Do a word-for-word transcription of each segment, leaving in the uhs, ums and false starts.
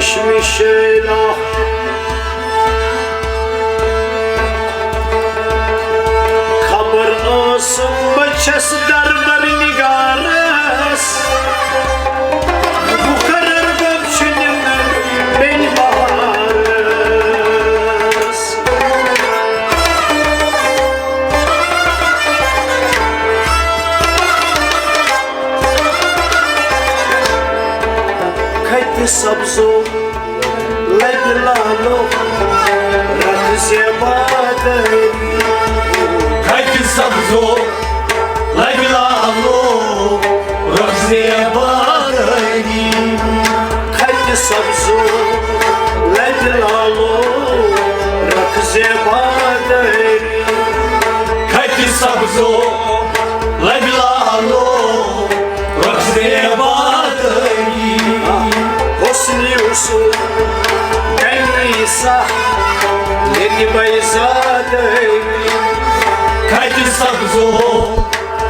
مشمشیلا۔ خبر ٲسٕم بہٕ چھَس دربر نگارس، مقرر گوٚو چھُ نِنہٕ بیٚنہِ بہارس۔ کھتہِ سبزو لبہِ لالو رکھ زیبا دٲری۔ کھتہِ سبزو لبہِ لالو رکھ زیبا دٲری۔ کھتہِ سبزو لبہِ لالو رکھ زیبا دٲری۔ کھتہِ سبزو لبہِ لالو رکھ زیبا دٲری۔ حسن یوسف، تنیسہ، ییٚتہِ بیضا دٲری۔ کھتہِ سبزو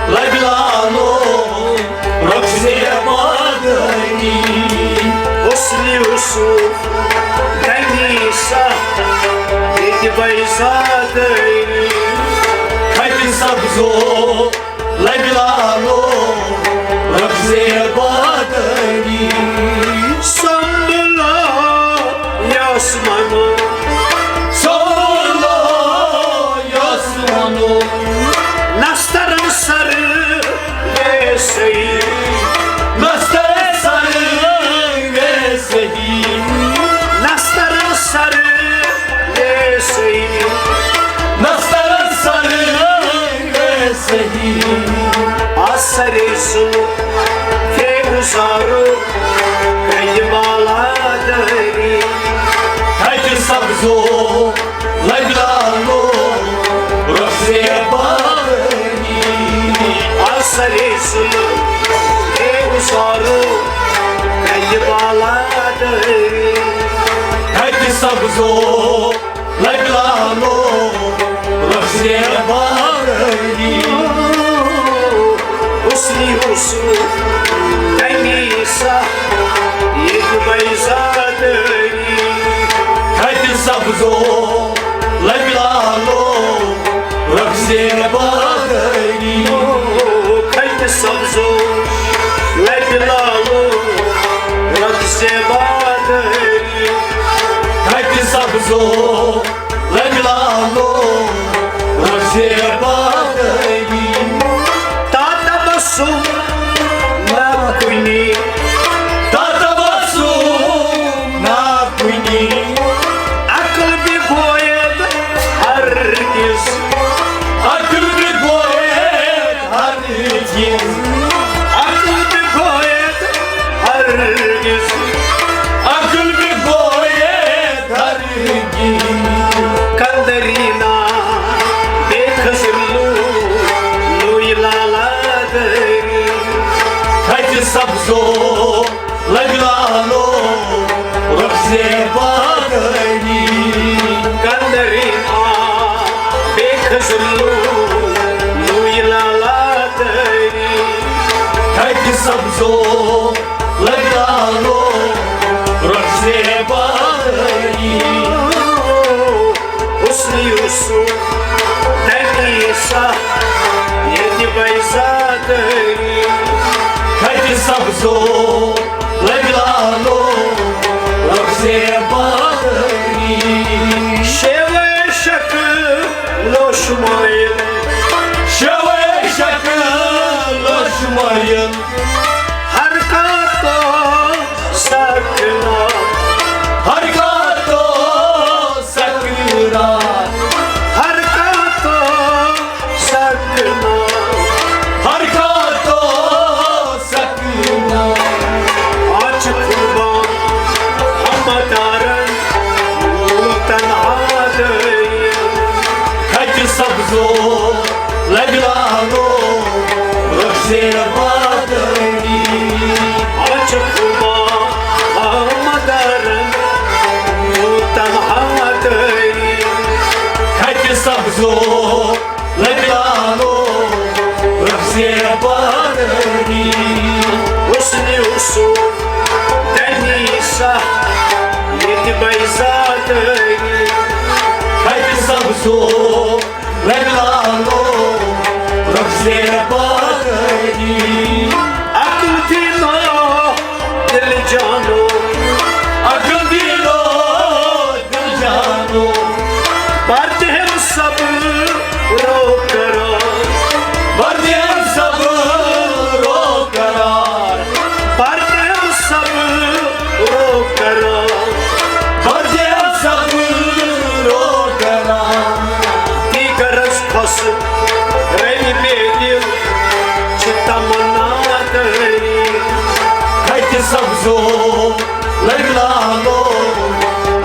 لبہِ لالو رکھ زیبا دٲری۔ حسن یوسف، تنیسہ، ییٚتہِ بیضا دٲری۔ کھتہِ سبزو لبہِ لالو رکھ زیبا دٲری۔ سنبھلو یس منو، سنبھلو یس منو۔ نسترن سر ویسے، نسترن سر ویسے، نسترن سر ویسے، نسترن سر ویسے۔ اثر سو فے گزارو کئی بالا دری۔ کھتہِ سبزو لبہِ لالو رکھ زیبا دٲری۔ اثر سو فے گزارو کئی بالا دری۔ کھتہِ سبزو لبہِ لالو رکھ زیبا دٲری۔ حسن یوسف، تنیسہ، ییٚتہِ بیضا دٲری۔ کھتہِ سبزو لبہِ لالو رکھ زیبا دٲری۔ کھتہِ سبزو لبہِ لالو رکھ زیبا دٲری۔ کھتہِ سبزو لبہِ لالو رکھ زیبا دٲری۔ تا تبسم نہ کُنی، تا تبسم نہ کُنی۔ عقل بگوید ہرگز، عقل بگوید ہرگز۔ عقل بگوید ہرگز، عقل بگوید ہرگز۔ کندرینا بے خزلو لوی لالا دری۔ کھتہِ سبزو لبہِ لالو رکھ زیبا دٲری۔ کندرینا بے خزلو لوی لالا دری۔ کھتہِ سبزو لبہِ لالو رکھ زیبا دٲری۔ حسن یوسف، تنیسہ، ییٚتہِ بیضا دٲری۔ کھتہِ سبزو لبہِ لالو رکھ زیبا دٲری۔ شیوے شکلو شمایل، شیوے شکلو شمایل۔ ہر کانٛہہ تو سکنا، ہر کانٛہہ تو سکنا، ہر کانٛہہ تو سکنا، ہر کانٛہہ تو سکنا۔ آز چھُ قربان ہمدارن تنہا دٲری۔ کھتہِ سبزو لبہِ لالو رکھ زیبا دٲری۔ آز چھُ قربان ہمدارن تنہا دٲری۔ کھتہِ سبزو لبہِ لالو رکھ زیبا دٲری۔ حسن یوسف، تنیسہ، بیزادری۔ کتہِ سبزو لگلالو رخ زیبادری۔ عقل دینا دل جانو، عقل دینا دل جانو۔ پردے ہم سب رو کرا، پردے ہم سب رو کرا۔ پردے ہم سب رو کرا، پردے ہم سب رو کرا۔ دیگرس خس رنگ بے دل چھ تمنا دری۔ کتہِ سبزو لگلالو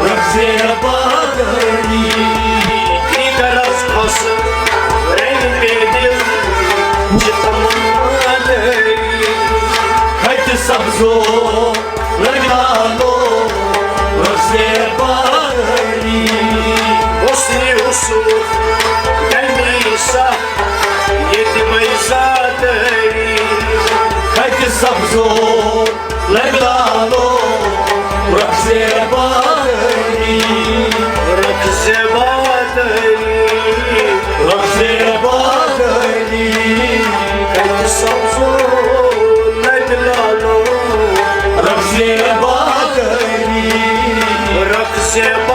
رخ زیبادری۔ دیگرس خس رنگ بے دل چھ تمنا دری۔ کتہِ سبزو لگلالو رخ زیبادری۔ حسن حسن تمی سا یتمے زادری۔ کتہِ سبزو لگلالو رخ زیبادری۔ رخ زیبادری۔ رخ زیبادری۔ کتہِ سبزو لگلالو رخ زیبادری۔ رخ زیبادری۔